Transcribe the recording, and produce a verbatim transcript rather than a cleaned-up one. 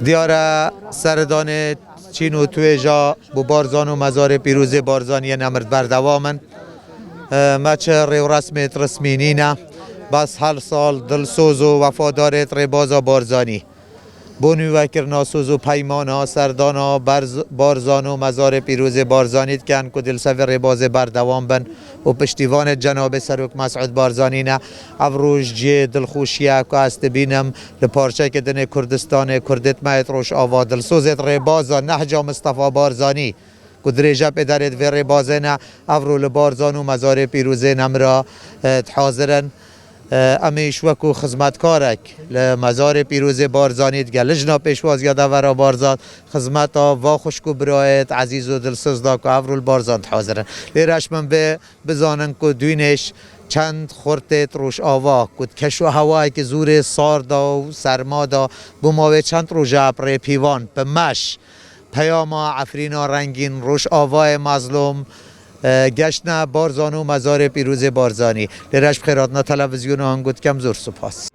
Diyar e, serdanê çîn û tuêja bo Barzan û mezarê pîrozê Barzaniyê nemir berdewam in. E, me çi rêwresmê resmî nîne. Bes her sal dilsoz û wefadarê rêbaza Barzanî bo nûvekirina soz û peymana serdana berz-, Barzan û mezarê pîrozê Barzanî dikin ku dê li ser vê rêbazê berdewam bin û piştîvanê cenabê Serok Mesûd Barzanî ne. Ev roj cihê dilxweşiye ku ez dibînim li parçeyeke dinê Kurdistanê, Kurdêt me yêt Rojava, dilsozêt rêbaza Nehca Mistefa Barzanî ku dirêje pêderêt vê rêbazê ne, evro li Barzan û mezarê pîrozê nemira, e, dihazir in. E, em ê ji wekû xizmetkarek li mezarê pîrozê Barzanî dige lijna pêşwaziya devera Barzan xizmeta va xwişk û birayêt ezîz û dilsoz da ku evro li Barzan dihazir in. Lê reş min bê bizanin ku dûnêş çend xurtêt Rojava ku di keş û hewayekî zûrê sar da û serma da bo mawê çend roja bi rêpîvan, bi meş, peyama Efrîna rengîn, Rojavayê mezlûm, e, geştine Barzan û mezarê pîrozê Barzanî. Lê reş bi xêr hatina televîzyona hingû dikem, zor spas.